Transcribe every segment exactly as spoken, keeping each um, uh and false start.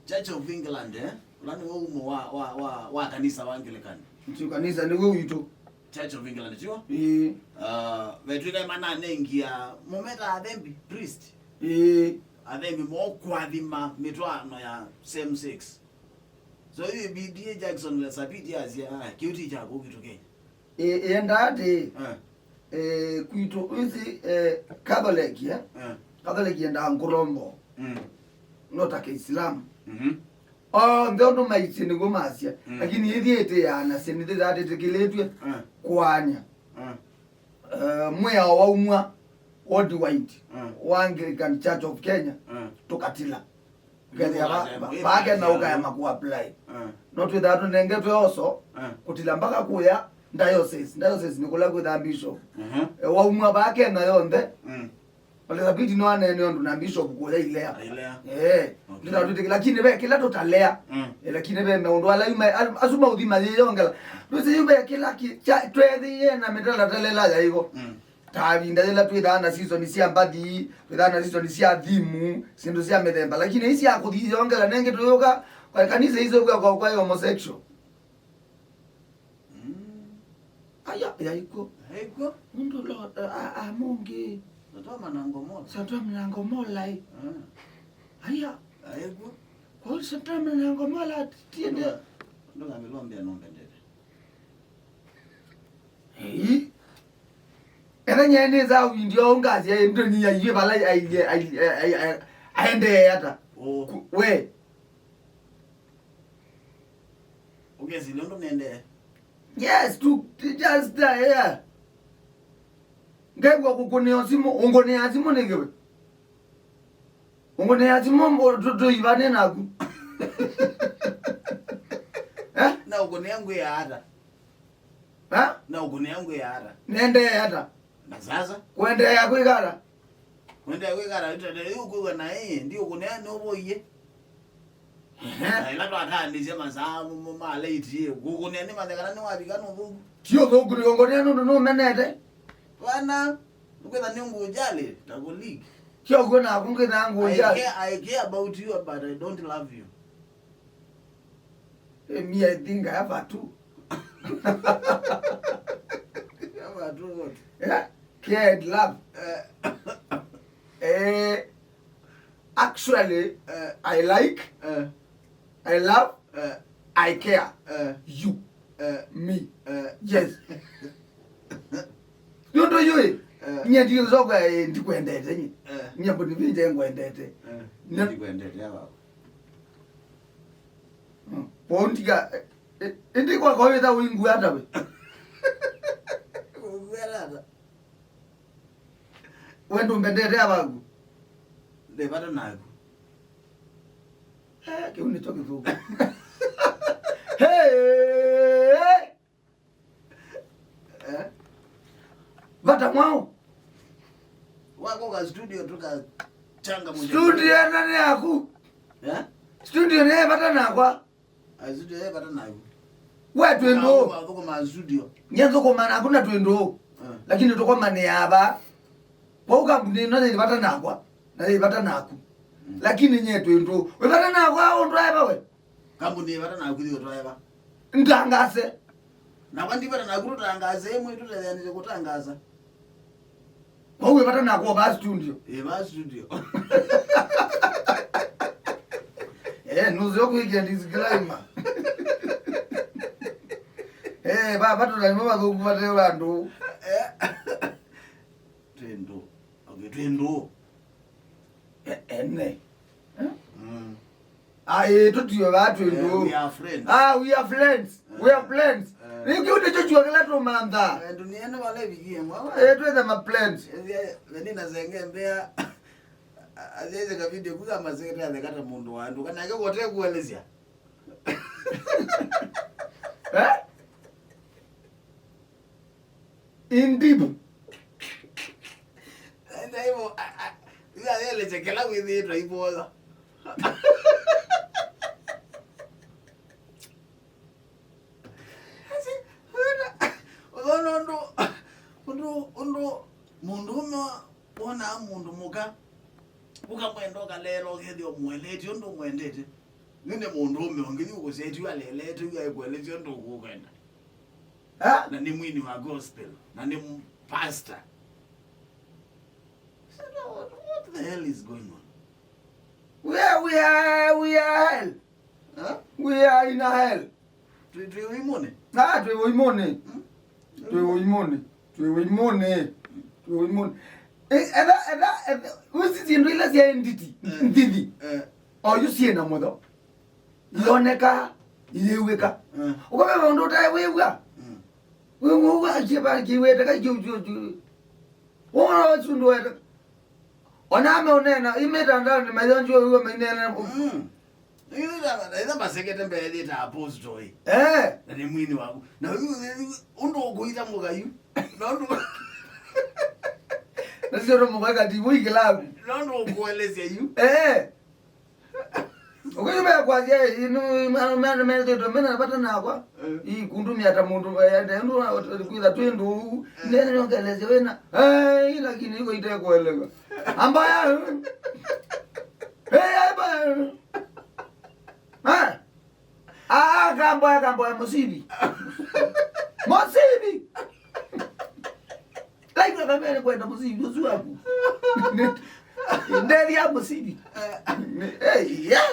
Church of England, eh? Ũla nĩw'o umo wa, wa, wa, wa kanisa wa Anglican. Ti kanisa, nĩw'o witũ. Church of England, tiw'o? Ĩĩ. Uh, vetwĩka mananengia, mũmeta athembi, priest. Ĩĩ. Athembi mokũathima mĩtwaano ya same sex. So, yu B D A Jackson Ole Sapiti asya, "Ah, kĩu ti kya kũu kwitũ Kenya." Ĩ-, ĩendaa atĩĩ, eh, eh, kwitũ, wĩsĩ, eh, Catholic, eh? Eh. Catholic yendaa ngũrombo. Mm. No ta Kĩislamu. Mhm. Onthe ũndũ maisye nĩguo masya. Mm. Lakini ithyĩ ĩtĩĩaa na syĩ nĩtwĩthaa tĩtĩkĩlĩtw'e, eh, kũaany'a. Eh. Eh, mwĩao waumw'a Worldwide, eh, wa Anglican Church of Kenya, eh, tũkatila. Ũkethĩa va-, va-, vake na ũkaema kũapply. Eh. No twĩthaa tũnengetwe oso, eh, kũtila mpaka kũya diocese. Diocese nĩ kũla kwĩthaa bishop. Mhm. E, waumw'a vake na yonthe. Mm. Ole Sapiti no aneene ũndũ na bishop kũya ilea. Ilea. Eh. Okay. Twĩthaa twĩtĩkĩ-, lakini ve kĩla tũtalea. Mm. E, lakini ve maũndũ ala yu ma-, asu mauthi mayĩyongela. Ndwĩsĩ yu ve kĩla kĩ-, kya-, twethĩie na mĩtalatala ĩla yaĩvo. Mm. Ta ĩvinda yĩla twĩthaa na season sya mbathi, twĩthaa na season sya thimu, syĩndũ sya mĩthemba, lakini ii sya kũthi yongela nengĩ tũyũka kwa kanisa isu kwa, kwa, kwa homosexual. Mm. Aya, yaikwo. Yaikwo. Nũndũ Lot, a, a, a, mũngĩ. Sodoma na Gomora. Sodoma na Gomora, ĩ. Mm. Aya. Yaikwo. Kwa hiyo Sodoma na Gomora tiende. Ndũka-, ndũkamĩlombea nũmbendete. Ĩĩ. Ethĩwa nyie nĩsaa ũvindi ũũ ngasya ĩndũni ailyĩ vala ai-, ai-, ai-, ai-, ai-, aendee ata? Ũ. Ku-, we. Ũkesĩlya ũndũ nĩendee? Yes, tu, tu just there, yeah. Ngew'a kũkũnĩa simũ, ũngũnĩa simũ nĩkĩ we? Ũngũnĩa simũ, mbo-, tũ-, tũivane naku. Eh? Na ũkũnĩa ngwĩa ata? Eh? Na ũkũnĩa ngwĩa ata? Nendee ata? Na sasa? Kũendeea kwĩka ata? Kũendeea kwĩka ata? Yu kwĩw'a na ĩĩ, ndi ũkũnĩa nũvũie. Ehe. Na ĩla twataanĩsye masaa mo, mo, ma late ĩ, kũkũnĩa nĩ manya kana nĩwavika nũthũku. Ti ũthũku, nĩ ũngũnĩa nũndũ nũmenete. Bwana, nĩkwĩtha nĩ ngũjali, ta colleague. Ti ũguo naku ngĩthaa I ngũjali. Care, I care about you, but I don't love you. Eh, me, I think I have a two. You have a two what? Yeah, care and love. Eh. Eh, actually, eh, I like, eh, I love, eh, I care. Eh. You. Eh. Me. Eh. Yes. Nũndũ yu ĩ, eh, nyie ndiũsokwa, eh, ndikwendete nyie. Eh. Nyie mbũnivinje ngwendete. Eh. Na ndikwendete, ya baba. Mm. Kwoou ndiga, eh, eh, ĩndĩ kwakwa wĩtha ũingua ata we? Ũingua ata? We ndũmbendete avaku? Ndĩ vata naku. Eh, kĩu nĩkyo kĩthũku. Hey! Eh? Vata mwaũ? Wakũka studio tũkachanga mũthenya. Studio ĩno nĩ yaku? Eh? Studio nĩ yaĩ vata nakwa? A, studio yaĩ vata naku? We twĩ ndũũ? Wathũkũma studio. Nyie nthũkũma naku na twĩ ndũũ. Eh. Lakini tũkomanĩaa vaa. Kwoou kambuni ĩno yĩ vata nakwa, na yĩ vata naku. Mm. Lakini nyie twĩ ndũũ. Wĩ vata nakwa ũndũ aeva we? Kambuni ĩ vata naku, thiĩ ũtwae va? Ntangaze. Nakwa ndi vata naku, tũtangaze ĩmwe, tũtetheanĩsye kũtangaza. Kwoou wĩ vata nakwa va studio? Ĩ, va studio. Eh, nũseo kwĩkĩa disclaimer. Eh, va, va tũtani mo vathũku vate vandũ. Eh. Twĩ ndũũ. Okay, twĩ ndũũ. E-, ene. Eh? Mm. Aĩ, tũtiwe vaa twĩ ndũũ. Eh, we are friends. Ah, we are friends. We are friends. Eh. Rĩu kĩu nĩkyo kyuo kĩla tũmanthaa. Eh, dunia ĩno vala ĩvikie mwa. Eh, twĩthe ma friends. Eh, eh, nĩ na senge mbea. Athĩĩsye ka video kuga maseke atheka ta mũndũ wa andũ. Kana ke kote kuelesya. Eh? Indibu. Enda hivyo, a, a, ila yele chekela wĩthĩĩtwe ivoya. Asi, wĩna, ũthona ũndũ, ũndũ, ũndũ mũndũũme wonaa mũndũ mũka, ũkamwenda ũkaleela ũkethĩa ũmũeleetye ũndũ ũmwendete. Nĩ nĩ mũndũũme ũngĩ yu ũkũsyaĩtw'e alelete yu aĩkũelesya ũndũ ũkũkwenda. Ha? Na nĩ mwini wa gospel, na nĩ m-, pastor. So, no, what, what the hell is going on? We are, we are, we are hell. Huh? We are in a hell. Twĩ, twĩ ũimũnĩ? Ah, twĩ ũimũnĩ. Hmm? Twĩ ũimũnĩ. Twĩ ũimũnĩ. Twĩ ũimũnĩ. Eh, etha, etha, etha, ũsi syĩndũ ila sya nditi, eh, ndithi. Eh. Oyu syĩ na mũtho. Ioneka, iyĩw'ĩka. Eh. Ũkove maũndũ ũtae wĩw'a. Mm. Wĩw'a, wĩw'a, kiva, kiwete, ka kiu, kiu, kiu. Wona ũsu ndũete. Ona ame ũnena, imitandao nĩ mayonjwa wĩw'a mainena. Mm. Ĩtha, ĩtha masekete mbee yĩta apostle ĩ. Eh. Na nĩ mwini waku. Na yu, yu, ũndũ ũkũita mũka yu. Na ũndũ na sio ndo mũka kati wiki labi. Na ũndũ ũkũelesya yu. Eh. Ũkĩyũmea kwasya inu mena mena mena vata nakwa. Eh. Ii kundumia ta mũndũ ende ndu kwitha twĩ ndũu. Eh. Nene nongelesya wĩna. Eh, lakini iko itekweleka. Ambaya. Hey, ambaya. Ah. Ah, kamboya, kamboya, mũsivi. Mũsivi. Laigua kamene kwenda mũsivi ũsu waku. Ndethia mũsivi. Hey, yeah.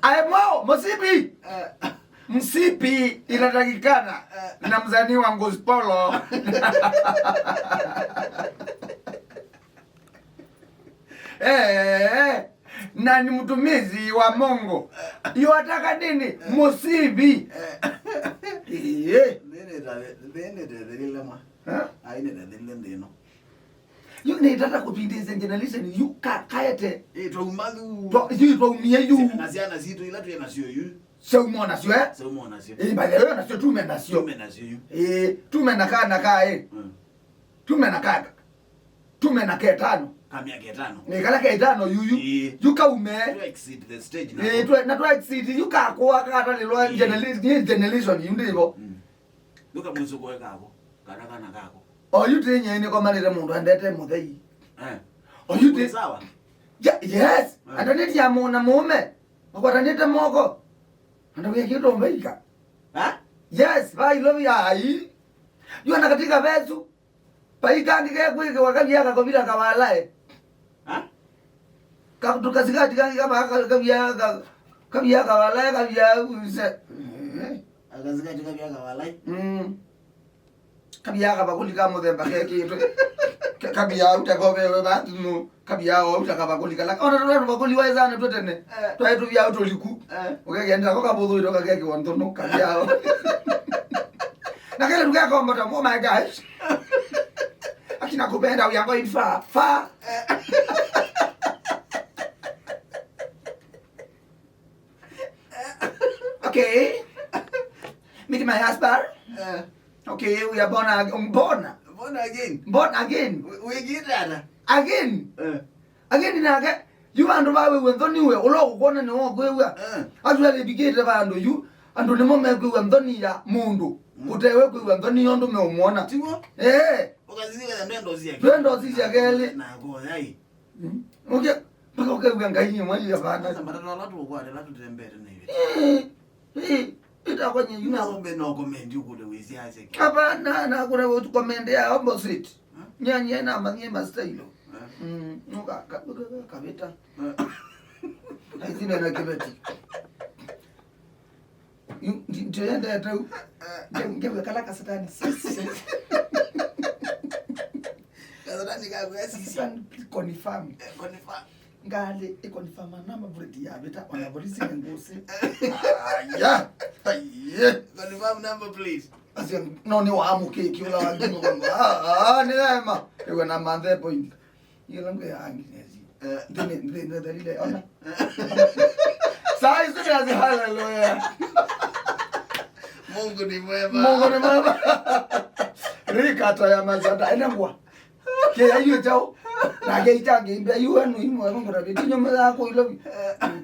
Aemo, mũsivi. Msipi inatakikana na msanii wa Ngospolo. Eh, na ni mtumizi wa Mungu. Yuataka nini? Musivi. Eh. Nĩnĩtethelile mwa. Eh? Ai, nĩtethelile nthĩ ĩno. Yu nĩtata kũvindĩsya generation yu ka-, kaete. Eh, twauma yu. Twa-, yu twaumie yu. Na syana sitũ ila twĩ nasyo yu. Syauma nasyo, eh? Syauma nasyo. Eh, by the way, nasyo tume nasyo. Tume nasyo yu. Eh, tume na kana ka, eh. Mm. Tume na kaka. Tume na ketano. Ka myaka ĩtano. Nĩ kala ketano yuyu. Ĩĩ. Yu kaume. Twa exit the stage na. Ĩĩ, twa, na twa exit yu kakũa katalĩlwa. Ĩĩ. Genera-, nĩ generation yu ndĩvo. Mm. Nduka mwĩsũkũe kako. Kana kana kako. Oyu ti nyie nĩkomanĩte mũndũ andete mũthei. Eh. Oyu ti sawa. Ye-, yes. Eh. Andanĩtie ya mũna mũũme. Makwatanĩte moko. Andawia kĩndũ mbaika. Ha? Yes, vai lovi ai. Yu ana katika vesu. Vai kangĩ kekwĩkĩwa kavia kakovila kawalae. Ha? Ka-, tukasikati kangĩ kava ka-, kavia ka-, kavia kawalae, kavia use. Akasikati kavia kawalae. Mm. Kavia kavakũli ka mũthemba kekĩtwe. Ka-, kavia ũtakovewe vandu. Kavia o ũtakavakũli kala. Ona tũla tũvakũli waĩ sana twĩ tene. Eh. Twaĩ tũvia ũtũliku. Eh. Ũkekenda ko kavũthũ ito kakekĩwa nthũnũ. Kavia o. Na kele tukekombota, oh my gosh. Akina kupenda, we are going far, far. Okay. Meet my husband. Eh. Okay, we are born ag-, born. Born again. Born again. We, we get that. Again. Eh. Again nake. Yu vandũ va wĩw'e nthoni we, ũla ũkwona nĩ wa kwĩw'a. Eh. Asu alĩvikĩte vandũ yu, andũ nĩmo mekwĩw'a nthoni ya mũndũ. Mm. Ũtewe kwĩw'a nthoni yondũ meũmwona. Tiw'o? Eh. Ũkasisya ndwenda ũsisya. Ndwenda ũsisya kelĩ. Na koya ĩ. Mm. Ũke, mpaka ũkew'a Ngai nĩ mwai ya vana. Sasa matatu ala tũkwate, ala tũtembete na iwe. Eh. Eh. Ĩtakwanya yu. Na ũmbe no comment ũkũte wĩsya asya. Hapana, na kuna watu comment ya opposite. Huh? Nyanya na mang'e mastailo. Huh? Mm, nuka, ka-, ka-, ka-, kavita. Huh? Aizina na kiveti. Yu, ndi-, ndio yenda ya tau. Nge-, ngewe kala kasatani. Kasatani ka kwa sisi. Kasatani, please confirm. Eh, confirm. Ngalĩ ĩ confirm namba plate ya vita, ona polisi nĩ ngũsĩ. Aya. Aye. Confirm number, please. Asya, no nĩ wa mũkĩki ũla wa ngima kwa. Ah, ah, nĩ ema. Ewe na manthe point. Yela ngwe ya angi nezi. Eh. Ndine, ndine, ndine, ona. Saa hizi kazi, haleluya. Mungu ni mwema. Mungu ni mwema. Rika to ya mazada, ene ngwa. Ke ya yu chao. Na ke itange imbe yu anu imo anu ngora bitinyo mela ko ilo.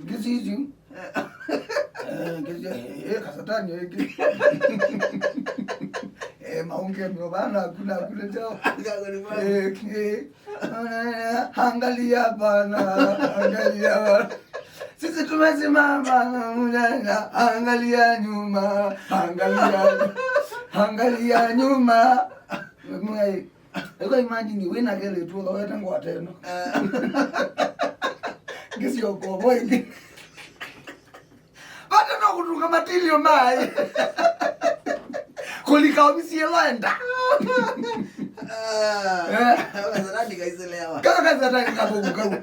This is you. Eh, this is, eh, kasatani, eh, ki-, eh, maunge mio bana, kuna, kuna chao. Eh, eh. Angalia bana, angalia bana. Sisi tumesimama na mjanja, angalia nyuma, angalia, angalia nyuma. Mwe, iko imagine wĩna kelĩ tu, thawete ngwateno. Ngĩsio kobo ĩngĩ. Vata no kũtunga matilio mai. Kũlika ovisi ĩloenda. Eh. Kaka satani kaiselewa. Kaka satani kakuku kau.